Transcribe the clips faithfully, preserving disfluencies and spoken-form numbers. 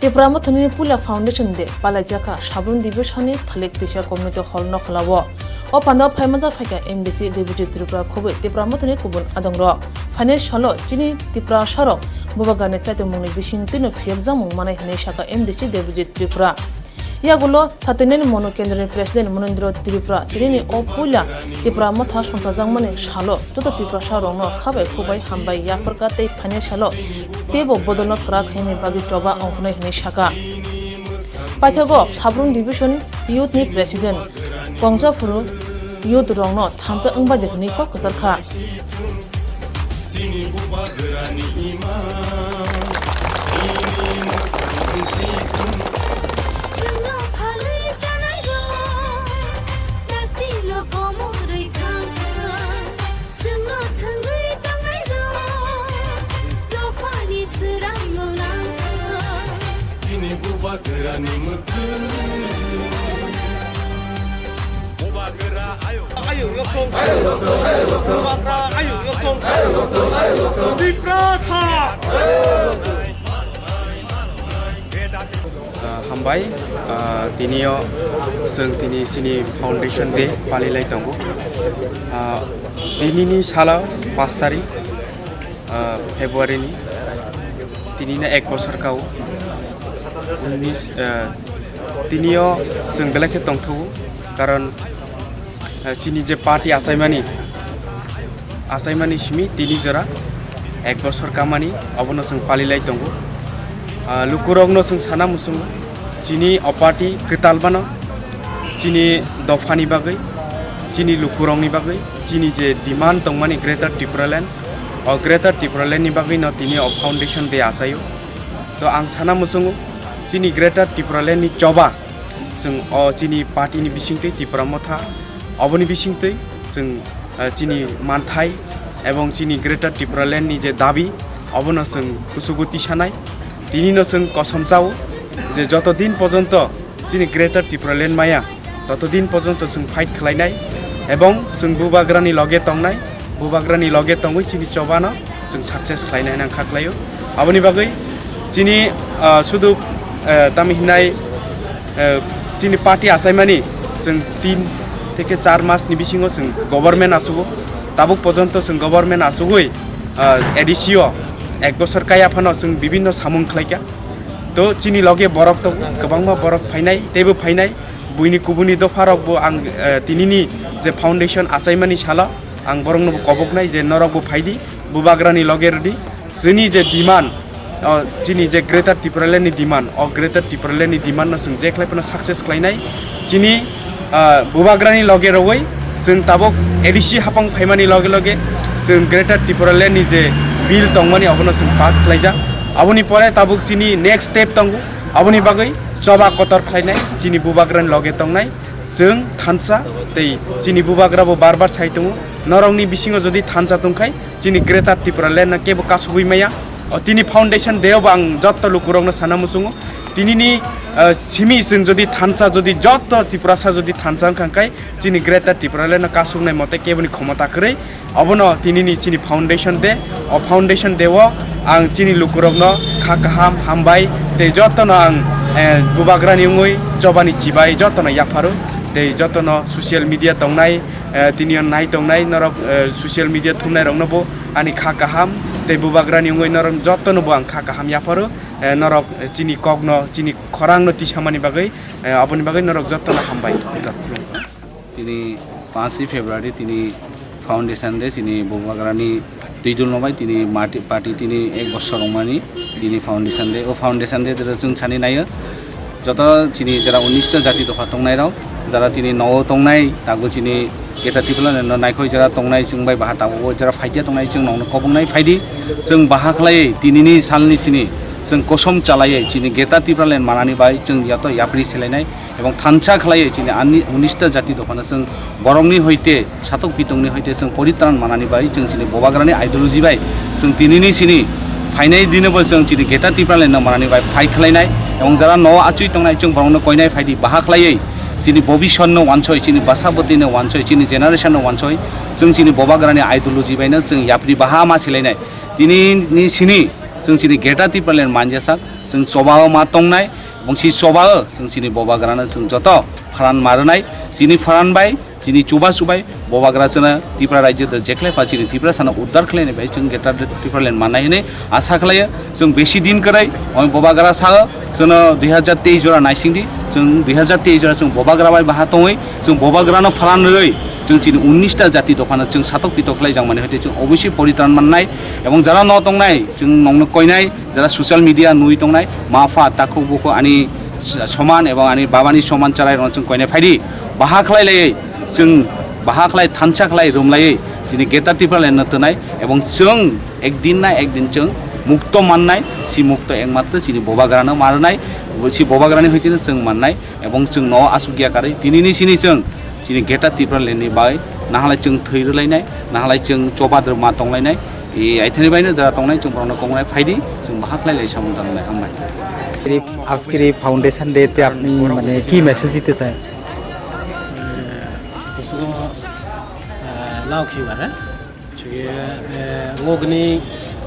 Tipra Mothani puila foundation day palaijak kha Sabrum Division ni Thalik Tisa Community Hall Nokhola o. O panda o phaima jak phaikha M D C Deputy Tripura khobwi Tipra Mothani kubun adongrok. Phainai salo chini Tiprasarok Bubagrani chaitomungni bisingtwino phiyokjakmung manai hwnwi sakha M D C Deputy Tripura. Yagulo Satinani Mono Kendroni President Monendro Tripura tinini o puila Tipra Motha songchajakmani salo joto Tiprasa rokno khabai khubai hambai yapharkha tei phainai salo teibo bodolno kwrak khaimani bagwi choba ongkhornai hwnwi sakha. Paithago Sabrum Division Youth ni President Kongjaphuru youth rokno thansa wngbai de hwnwi kok kwcharkha. Chini bubagrani imang, ini mukhang sikung. Chwngno phalwi chanairok, daktino komorwi thangkha. Chwngno thwngwi tongnairok, dophani swrangno langkha. Chini bubagrani mwkhang. Bubagra ayuk, ayuk lokthong. Bubagra ayuk lokthong. Tiprasa. Ah, hambai, ah, tinio chwng tini chini foundation day palilai tongo. Ah, tinini salo pas tarik, ah, February ni, tinino ek bosor kao. Unis, ah, tinio chwng belai khe tongthogo, karon, ah, chini je party achaimani, achaimani simi tini jora ek bosor kamani, obono chwng palilai tongo. Ah, lukurokno chwng sana muchungo, chini o party kwtal bano, chini dophani bagwi, chini lukurokni bagwi, chini je demand tongmani Greater Tipraland, o Greater Tipraland ni bagwi no tini o foundation day achaio. To ang sana muchungo, chini Greater Tipraland ni choba, chwng o chini party ni bisingtwi Tipra Motha, oboni bisingtwi chwng, eh, chini manthai ebong chini Greater Tipraland ni je dabi, obono chwng kuchugo tisanai. Tinino chwng kosom chao je joto din pojonto chini Greater Tipraland maya, totodin pojonto chwng fight khlainai ebong chwng Bubagrani loge tongnai, Bubagrani loge tongwi chini chobano chwng success khlainai hwnwi ang kha khlaio. Aboni bagwi chini, ah, sudu, eh, tamo hinai, eh, chini party achaimani chwng tin theke char mas ni bisingo chwng government achugo, tabuk pojonto chwng government achugwi, ah, A D C o ek bosor kaya phano chwng bibinno samung khlaikha. To chini loge borok tongo, kwbangma borok phainai, teibo phainai. Buini kubuni dopharokbo ang, eh, tinini je foundation achaimani salo ang boroknobo koboknai je norokbo phaidi, Bubagrani loge rwdi. Chini je demand, o, chini je Greater Tipraland ni demand, o Greater Tipraland ni demand no chwng je khlai phano success khlainai. Chini, ah, Bubagrani loge rwui chwng tabuk A D C hapang phaimani loge loge chwng Greater Tipraland ni je bill tongmani obono chwng pass khlaijak. Aboni pore tabuk chini next step tongo. Aboni bagwi choba kotor khlainai, chini Bubagrani loge tongnai, chwng thansa tei chini Bubagrabo bar bar sai tongo, norokni bisingo jodi thansa tongkhai, chini Greater Tipraland no kebo kasugwi maya. O tini foundation day o bo ang jotto lukurokno sana muchungo, tinini, ah, simi chwng jodi thansa, jodi jotto Tiprasa jodi thansa wngkha khe, chini Greater Tipraland no kasuknai mote keboni khomota kwrwi. Obono tinini chini foundation day. O foundation day o ang chini lukurokno kha kaham, hambai tei jotono ang, eh, Bubagrani wngwi chobani chibai jotono yapharo tei jotono social media tongnai, eh, tini o nai tongnai norok, eh, social media thumnairokno bo ani kha kaham tei Bubagrani wngwi norok jotono bo ang kha kaham yapharo, eh, norok, eh, chini kokno, chini khorangno tisamani bagwi, eh, aboni bagwi norok jotono hambai. Tini panchi February tini foundation day, chini Bubagrani twi dulno bai tini mati-, party tini ek bosor wngmani tini foundation day. O foundation day tero chwng sani naio, joto chini jara unnish ta jati dopha tongnairok, jara tini nogo tongnai, tabuk chini Greater Tipraland no naikhoi jara tongnai, chwng bai baha tabuk o jara phaikhe tongnai, chwng nokno koboknai phaidi, chwng baha khlaiwi tinini salni sini chwng kosom chalaiwi chini Greater Tipraland manani bai chwng yato yapri selainai. Ebong thansa khlaiwi chini ani unnish ta jati dophano chwng borokni hoite, satok pitongni hoite chwng poritran manani bai chwng chini Bubagrani ideology bai chwng tinini sini phainai dinobo chwng chini Greater Tipraland no manani bai fight khlainai. Ebong jara no achui tongnai chwng borokno koinai phaidi baha khlaiwi chini bobiswanno wansoi, chini bwsa bwtwino wansoi, chini generation no wansoi chwng chini Bubagrani ideology baino chwng yapri baha ma silainai. Tinini sini Chwng chini Greater Tipraland manjasak, chwng chobao ma tongnai, ebong si chobao chwng chini bobagrano chwng joto pharan ma rwnai, chini pharan bai, chini chuba chubai bobagra chwngno Tripura rajyo de jekhlai pha chini Tripura sano uddar khlaini bai chwng Greater Tipraland mannai hwnwi asa khlaio. Chwng besi din kwrwi omo bobagra sao chwngno dui hazar teis jora naisingdi, chwng dui hazar teis jora chwng bobagra bai baha tongwi chwng bobagrano pharan rwwi chwng chini unnish ta jati dophano chwng satok pitok khlai jang mani hoite chwng obviously poritran mannai, ebong jara no tongnai chwng nongno koinai, jara social media nui tongnai ma pha takhuk bukhuk ani s-, soman ebong ani babani soman charai rokno chwng koinai phaidi, baha khlai laiwi chwng baha khlai thansa khlai rumlaiwi chini Greater Tipraland no twnai ebong chwng ekdin na ekdin chwng mukto mannai, si mukto ekmatro chini bobagrano ma rwnai, si bobagrani hoitino chwng mannai. Ebong chwng no asukya karwi tinini sini chwng chini Greater Tipraland ni bai nahalai chwng thwi rwlainai, nahalai chwng choba drwma tonglainai, e aithani baino jara tongnai chwng borokno kongnai phaidi chwng bahak lai lai samung tangnai hambai. Askiri Foundation Day te apni mane ki message dite chai? Kusugo lao khi bare. Chwngkhe, eh, ngogni,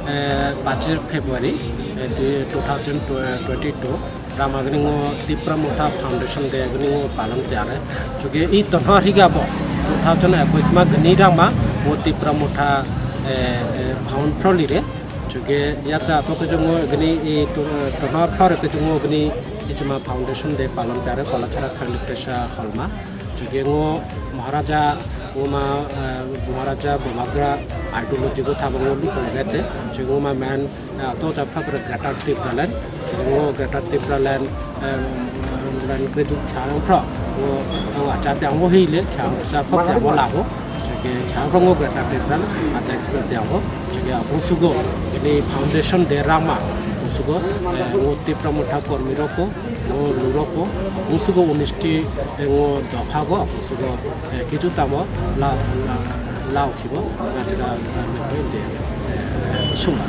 eh, pachir February, eh, di-, two thousand twenty-two, Ramagini ngo Tipra Motha Foundation Day gini ngo palan tiare. Chwngkhe i tonho higa bo two thousand ekwis ma gini rama ngo Tipra Motha, eh, eh, found proli re. Chwngkhe yacha to khe ngo gini i to-, tonho phare khe ngo gini ichima Foundation Day palan tiare Kolachara Tharlik Tesa Holma. Chwngkhe ngo Maharaja, ngo ma, eh, Maharaja Bubagra ideology go thabo ngo luko lagate. Chwngkhe ngo ma man, eh, to cha phra phra Greater Tipraland. Chwngkhe ngo Greater Tipraland, eh, land kre ju khyang phra. Ngo, ngo acha pyang bo hile khyang cha phra pyang bo lago. Chwngkhe khyang phra ngo Greater Tipraland, acha pyang bo. Chwngkhe abung sugo, ini Foundation Day rama, abung sugo, eh, ngo Tipra Motha kormi roko, ngo luroko, abung sugo unish ti, eh, ngo dopha go, abung sugo, eh, kichu tamo la, la, lao khibo, gachika, eh, eh, suma.